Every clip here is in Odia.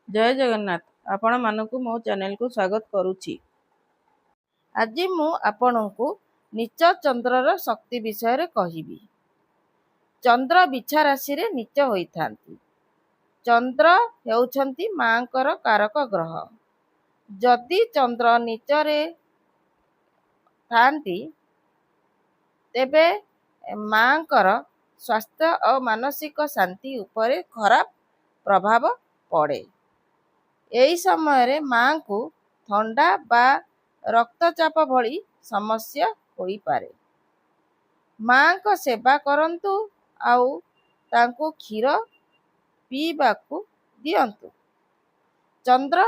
ଜୟ ଜଗନ୍ନାଥ। ଆପଣମାନଙ୍କୁ ମୋ ଚ୍ୟାନେଲକୁ ସ୍ୱାଗତ କରୁଛି। ଆଜି ମୁଁ ଆପଣଙ୍କୁ ନୀଚ ଚନ୍ଦ୍ରର ଶକ୍ତି ବିଷୟରେ କହିବି। ଚନ୍ଦ୍ର ବିଛା ରାଶିରେ ନୀଚ ହୋଇଥାନ୍ତି। ଚନ୍ଦ୍ର ହେଉଛନ୍ତି ମାଙ୍କର କାରକ ଗ୍ରହ। ଯଦି ଚନ୍ଦ୍ର ନୀଚରେ ଥାନ୍ତି, ତେବେ ମାଙ୍କର ସ୍ୱାସ୍ଥ୍ୟ ଓ ମାନସିକ ଶାନ୍ତି ଉପରେ ଖରାପ ପ୍ରଭାବ ପଡ଼େ। ଏହି ସମୟରେ ମାଙ୍କୁ ଥଣ୍ଡା ବା ରକ୍ତଚାପ ଭଳି ସମସ୍ୟା ହୋଇପାରେ। ମାଙ୍କ ସେବା କରନ୍ତୁ ଆଉ ତାଙ୍କୁ କ୍ଷୀର ପିଇବାକୁ ଦିଅନ୍ତୁ। ଚନ୍ଦ୍ର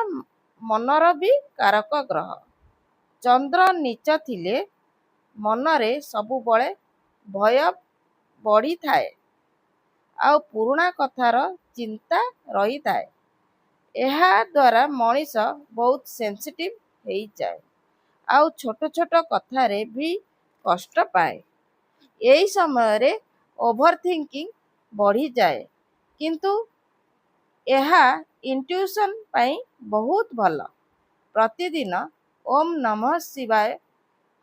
ମନର ବି କାରକ ଗ୍ରହ। ଚନ୍ଦ୍ର ନୀଚ ଥିଲେ ମନରେ ସବୁବେଳେ ଭୟ ବଢ଼ିଥାଏ ଆଉ ପୁରୁଣା କଥାର ଚିନ୍ତା ରହିଥାଏ। ଏହା ଦ୍ୱାରା ମଣିଷ ବହୁତ ସେନ୍ସିଟିଭ୍ ହେଇଯାଏ ଆଉ ଛୋଟ ଛୋଟ କଥାରେ ବି କଷ୍ଟ ପାଏ। ଏହି ସମୟରେ ଓଭର ଥିଙ୍କିଂ ବଢ଼ିଯାଏ, କିନ୍ତୁ ଏହା ଇଣ୍ଟ୍ୟୁସନ୍ ପାଇଁ ବହୁତ ଭଲ। ପ୍ରତିଦିନ ଓମ୍ ନମଃ ଶିବାୟ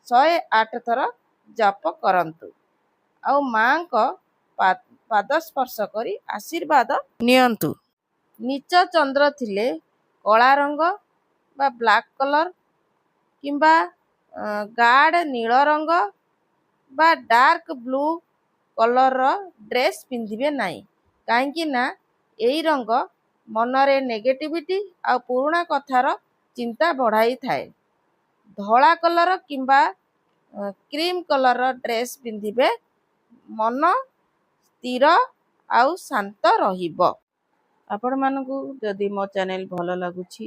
108 ଥର ଜପ କରନ୍ତୁ ଆଉ ମାଙ୍କ ପାଦ ସ୍ପର୍ଶ କରି ଆଶୀର୍ବାଦ ନିଅନ୍ତୁ। ନୀଚ ଚନ୍ଦ୍ର ଥିଲେ କଳା ରଙ୍ଗ ବା ବ୍ଲାକ୍ କଲର୍ କିମ୍ବା ଗାଢ଼ ନୀଳ ରଙ୍ଗ ବା ଡାର୍କ ବ୍ଲୁ କଲର୍ର ଡ୍ରେସ୍ ପିନ୍ଧିବେ ନାହିଁ, କାହିଁକି ନା ଏହି ରଙ୍ଗ ମନରେ ନେଗେଟିଭିଟି ଆଉ ପୁରୁଣା କଥାର ଚିନ୍ତା ବଢ଼ାଇଥାଏ। ଧଳା କଲର୍ କିମ୍ବା କ୍ରିମ୍ କଲର୍ର ଡ୍ରେସ୍ ପିନ୍ଧିବେ, ମନ ସ୍ଥିର ଆଉ ଶାନ୍ତ ରହିବ। ଆପଣମାନଙ୍କୁ ଯଦି ମୋ ଚ୍ୟାନେଲ ଭଲ ଲାଗୁଛି,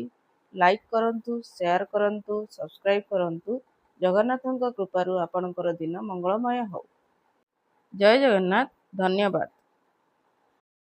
ଲାଇକ୍ କରନ୍ତୁ, ସେୟାର କରନ୍ତୁ, ସବସ୍କ୍ରାଇବ୍ କରନ୍ତୁ। ଜଗନ୍ନାଥଙ୍କ କୃପାରୁ ଆପଣଙ୍କର ଦିନ ମଙ୍ଗଳମୟ ହେଉ। ଜୟ ଜଗନ୍ନାଥ। ଧନ୍ୟବାଦ।